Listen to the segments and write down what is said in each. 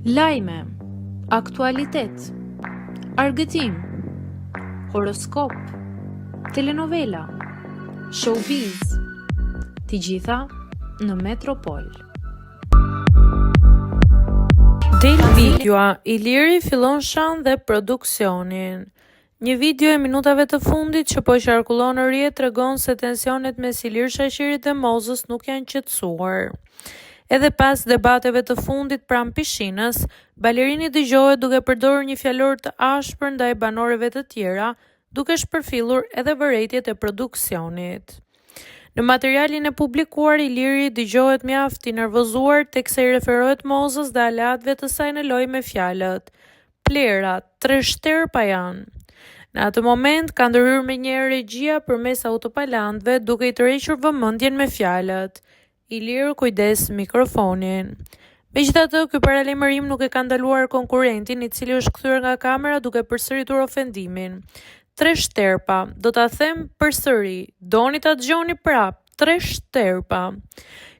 Lajme, aktualitet, argëtim, horoskop, telenovela, showbiz, të gjitha në Metropol. Del videoja, Iliri fillon shan dhe produksionin. Një video e minutave të fundit që po qarkullon në rrjet tregon se tensionet mes Ilir Shaqirit dhe Mozës nuk janë qetësuar. Edhe pas debateve të fundit pranë pishinës, balerini dëgjohet duke përdorur një fjalor të ashpër ndaj banoreve të tjera, duke shpërfillur edhe vërejtjet e produksionit. Në materialin e publikuar, Iliri dëgjohet mjaft i nervozuar teksa i referohet Mozës dhe aleatëve të saj në lojë me fjalët Plera, treshterpa janë. Në atë moment ka ndërhyrë menjëherë regjia përmes autoparlantëve duke i tërhequr vëmendjen me fjalët, Ilir kujdes mikrofonin. Megjithatë, ky paralajmërim nuk e ka ndaluar konkurrentin, i cili është kthyer nga kamera duke përsëritur ofendimin. Treshterpa, do ta them përsëri, doni ta dëgjoni prapë, treshterpa.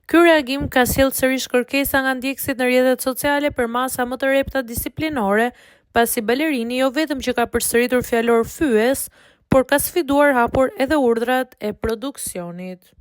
Ky reagim ka sjellë sërish kërkesa nga ndjekësit në rrjetet sociale për masa më të rrepta disiplinore, pasi balerini jo vetëm që ka përsëritur fjalor fyes, por ka sfiduar hapur edhe urdhrat e produksionit.